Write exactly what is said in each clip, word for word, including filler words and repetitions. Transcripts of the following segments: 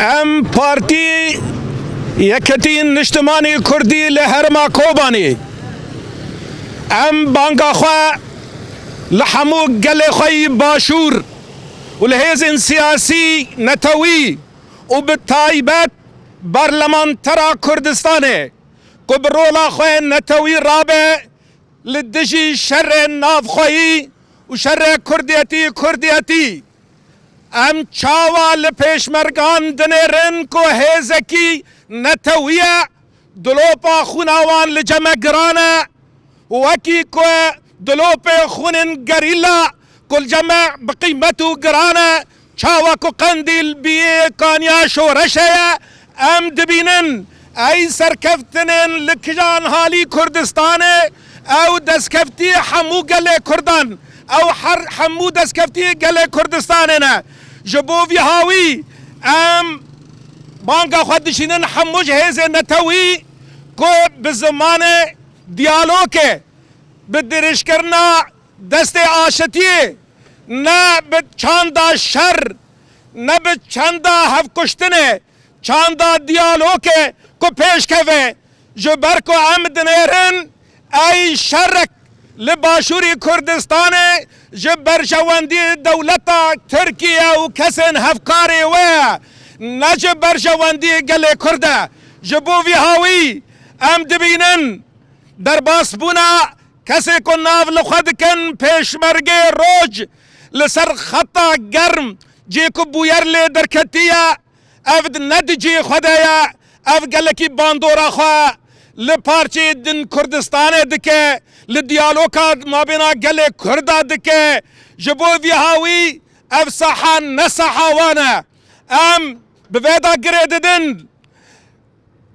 Em Partî Yeketî Niştimanî Kurdî li Herêma Kobanê, em banga xwe li hemû gelê xwe yî Başûr û li hêzên siyasî netewî û bi taybet Berlemantera Kurdistanê ku bi rola xwe netewî rabe li dijî şerê navxweyî û şerê kurdiyetî, kurdiyetî. Em çawa li pêşmergan dinêrin ku hêzekî netewî ye, dilopa xwîna wan li cem me giran e, wekî ku dilopê xwînên gerîla ku li cem me bi qîmet û giran e, çawa ku Qendîl biyê kaniya şoreşê ye, em dibînin ey serkeftinên li kijan halî Kurdistanê, ew destkeftî hemû gelê Kurdan, ew her hemû destkeftî gelê Kurdistanê ne. Ji bo vî hawî em banga xwe dişînin hemû ji hêzên netewî ku bi zimanê diyalogê, bi dirêjkirina destê aşitiyê, ne bi çanda şer, ne bi çanda hevkuştinê, çanda diyalogê ku pêş keve, ji ber ku em dinêrin ey şerek li Başûrî Kurdistanê ji berjewendî dewleta Tirkiye û kesên hevkarê wê ye, ne ji berjewendî gelê Kurd e. Ji bo vî hawî em dibînin derbasbûna kesê ku nav li xwe dikin Pêşmergê Roc li ser xeta germ, cê ku bûyer lê derketiye, ev ne di cihê xwe de ye, ev gelekî bandora xwe li parçeyê din Kurdistanê dike, li diyaloga mabêna gelê Kurda dike. Ji bo vî hawî ev saha ne saha wan e. Em bi vê de girê didin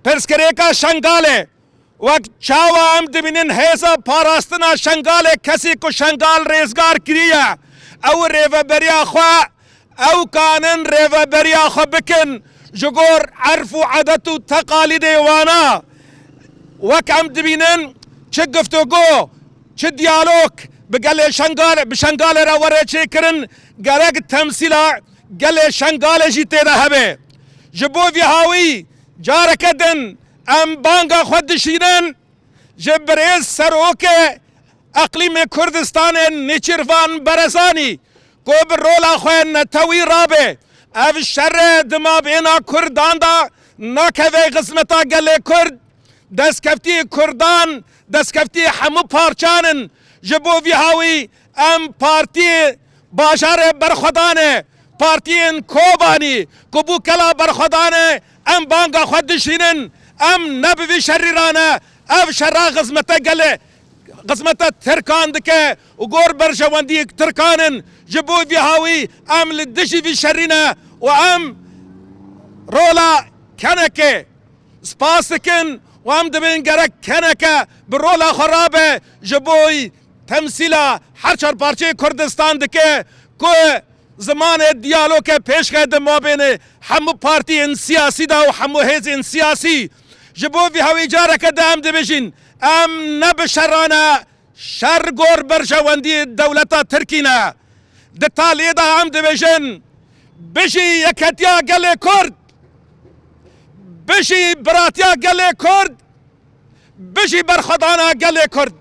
pirsgirêka Şengalê. Wek çawa em dibînin hêza parastina Şengalê, kesê ku Şengal rêzgar kiriye, ew rêveberiya xwe, ew kanin rêveberiya xwe bikin ji gor erf û edet û teqalîdê wana. Wek em dibînin çi guftûgo, çi diyalog bi gelê Şengal, bi Şengalê re were çêkirin, gerek temsîla gelê Şengalê jî tê de hebe. Ji bo vî hawî careke din em banga xwe dişînin ji birêz serokê Eqlîmê Kurdistanê Nêçîrvan Berezanî ku bi rola xwe netewî rabe. Ev şerê di mabêna Kurdan de nakeve xizmeta gelê Kurd. Destkeftî Kurdan, destkeftî hemû parçan in. Ji bo vî hawî em partiyê bajarê berxwedanê, partiyên Kobanî ku bû kela berxwedanê, em banga xwe dişînin, em ne bi vî şerî re ne, ev şera xizmete gelê, xizmete Tirkan dike û gor berjewendiyê Tirkan in. Ji bo vî hawî em li dijî vî şerî ne û em rola kenekê spas dikin û em dibên gerek keneke bi rola xwe rabe ji bo temsîla her çar parçeyê Kurdistan dike ku zimanê diyalogê pêşxe di mabênê hemû partiyên siyasî de û hemû hêzên siyasî. Ji bo vî hawî careke di em dibêjin, em ne bi şeran e, şer gor berjewendî dewleta Tirkî ne. Di taliyê de em dibêjin, bijî yeketiya gelê Kurd, bijî biratiya gelê Kurd, bijî berxwedana gelê Kurd.